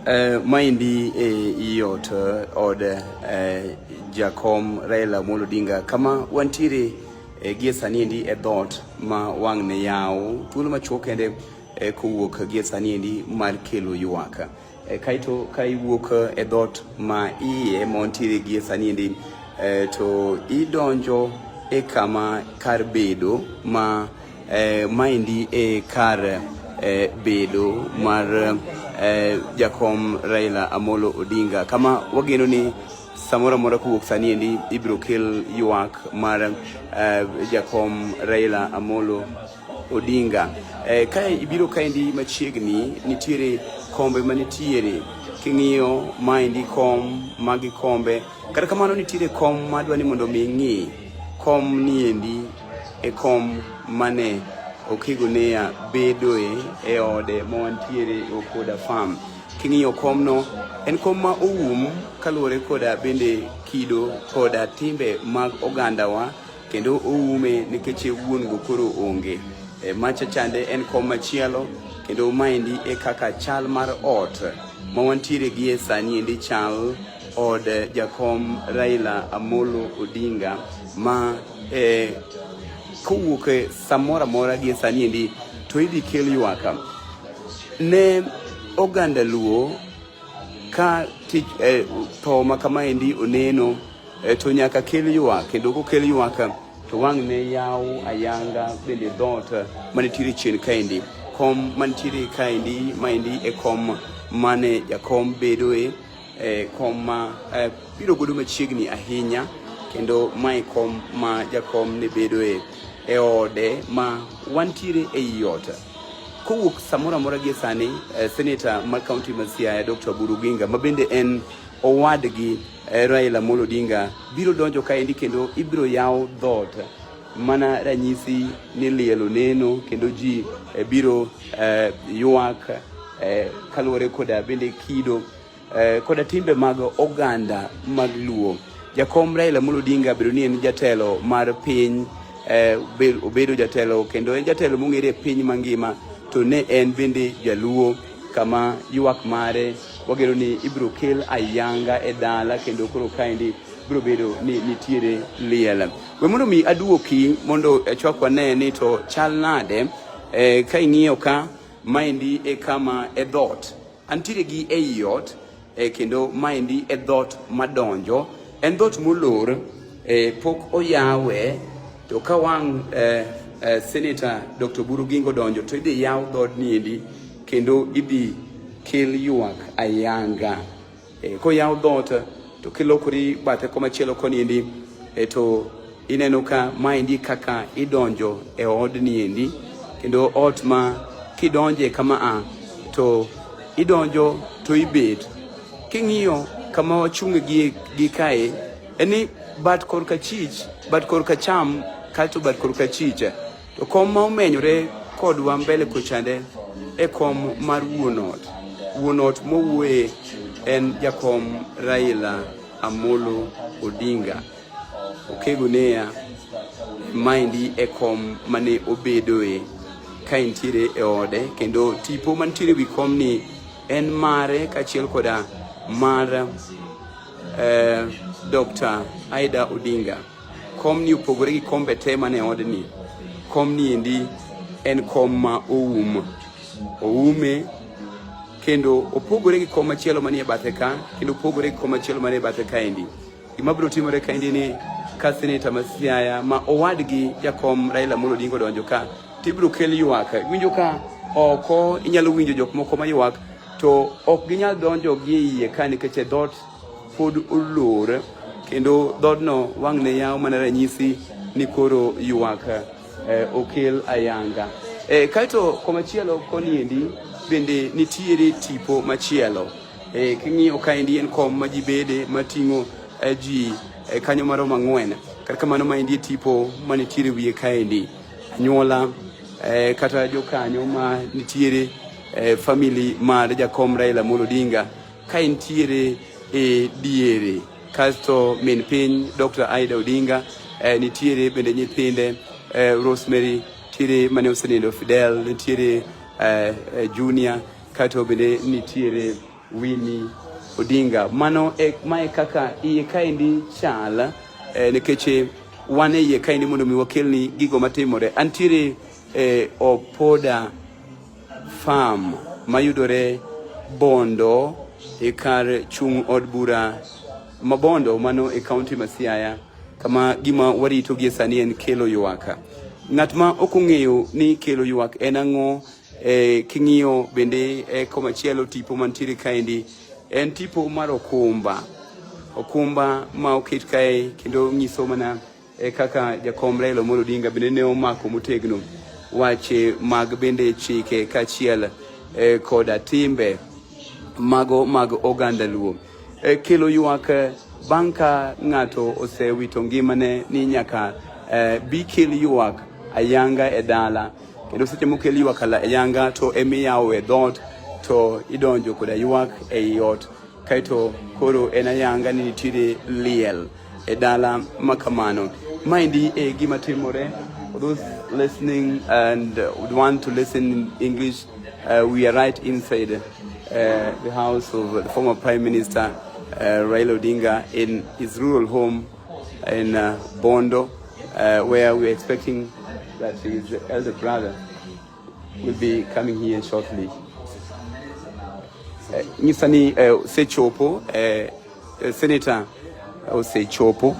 Maendi e iot od jakom Raila Amolo Odinga kama wantiere gie sani endi e dhoot ma wang' ne yaw thuolo machuok kende kowuok gie sani endi mar kelo ywak. Kaeto ka iwuok e dhoot ma iye ma wantiere gie sani endi to idonjo e kama kar bedo ma maendi e kar bedo mar jakom Raila Amolo Odinga kama wageno ni samoro amora kowuok sani endi ibiro kel ywak mar jakom Raila Amolo Odinga. Ka ibiro kaendi machiegni nitiere kombe manitiere king'iyo maendi kom magi kombe kata kamano nitiere kom madwa ni mondo mi ing'i kom niendi e kom mane Okigo Neya bedoe e ode ma wantiere e Okoda Farm. King'iyo komno, en kom ma oum kaluwore koda bende kido koda timbe mag ogandawa kendo oume nikech wuon go koro onge. E, macha chande en kom machielo kendo maendi e kaka chal mar ot ma wantiere gi e sani endi chal od jakom Raila Amolo Odinga ma kowuok e samoro amora gi sani endi to idhi kel ywak ne oganda Luo ka tich tho ma kamaendi oneno to nyaka kel ywak kendo kokel ywak to wang' ne yaw ayanga bende dhoot manitiere chien kaendi kom mantiere kaendi maendi e kom mane jakom bedoe kom ma biro godo machiegni ahinya kendo mae kom ma jakom ne bedoe e ode ma wantiere ei ot. Kowuok samoro amora gie sani, seneta mar kaunti ma Siaya Dr. Oburu Oginga ma bende en owadgi Raila Amolo Odinga biro donjo kaendi kendo ibiro yaw dhoot mana ranyisi ni liel oneno kendo ji biro ywak kaluwore koda bende kido koda timbe mag oganda mag Luo. Jakom Raila Amolo Odinga bedo ni en jatelo mar piny, obedo jatelo kendo en jatelo mong'ere e piny mangima, to ne en bende jaluo kama ywak mare wageno ni ibiro kel ayanga e dala kendo koro kaendi biro bedo ni nitiere liel. We mondo mi aduoki mondo achwak wane ni to chal nade ka ing'iyo ka maendi e kama e dhoot antiere gi ei ot kendo maendi e dhoot madonjo en dhoot molor pok oyawe to ka wang' Senator Dr. Oburu Oginga odonjo to idhi yaw dhoodni endi kendo idhi kel ywak ayanga. Koyaw dhoot to kilokori bathe komachielo koni endi to ineno ka maendi kaka idonjo e odni endi kendo ot ma kidonje kama a to idonjo to ibet king'iyo kama wachung'e gi kae en ni bat korka chich bat korka cham kaeto bat korka chich to kom ma omenyore kodwa mbele kochande e kom mar wuon ot. Wuon ot mowuoye en jakom Raila Amolo Odinga. Okego Neya maendi e kom mane obedoe ka entiere e ode kendo tipo mantiere wi komni en mare kaachiel koda mar Dr. Aida Odinga. Komni opogore gi kombe te mane odni. Komni endi en kom ma oum. Oume kendo opogore gi kom machielo manie bathe ka kendo opogore gi kom machielo manie bathe kaendi. Gima biro timore kaendi ni ka seneta ma Siaya ma owadgi jakom Raila Amolo Odinga odonjo ka tibiro kel ywak. Iwinjo ka oko inyalo winjo jok moko maywak to ok ginyal donjo gi e iye ka nikech e dhoot pod olor kendo dhoodno wang' ne yaw mana ranyisi ni koro ywak okel ayanga. Kaeto komachielo koni endi bende nitiere tipo machielo. King'iyo kaendi en kom ma ji bede mating'o ji kanyo maromo ang'wen. Kata kamano maendi e tipo manitiere wiye kaendi. Anyuola kata jokanyo ma nitiere family mar jakom Raila Amolo Odinga ka entiere e diere kasto min piny Dr. Aida Odinga nitiere bende nyithinde Rosemary nitiere mane osenindo Fidel nitiere Junior kato bende nitiere Winnie Odinga. Mano e, mae kaka iye kaendi chal nikech wan e iye kaendi mondo mi wakelni gigo matimore. Antiere e Opoda Farm mayudore Bondo e kar chung' od bura ma Bondo mano e kaunti ma Siaya kama gima warito gie sani en kelo ywak. Ng'at ma ok ong'eyo ni kelo ywak en ang'o king'iyo bende komachielo tipo mantiere kaendi en tipo mar okumba. Okumba ma oket kae kendo nyiso mana kaka jakom Raila Amolo Odinga bende ne omako motegno wache mag bende chike kaachiel koda timbe mago mag oganda Luo. Kelo ywak bang' ka ng'ato osewito ngimane ni nyaka bi kel ywak ayanga e dala kendo seche mokel ywak ayanga to emiyawo e dhoot to idonjo koda ywak ei ot kaeto koro en ayanga ni nitiere liel e dala ma kamano. Maendi e gima timore. For those listening and would want to listen in English, we are right inside the house of the former Prime Minister Raila Odinga in his rural home in Bondo, where we are expecting that his elder brother will be coming here shortly. Nyisa ni osechopo, senator osechopo.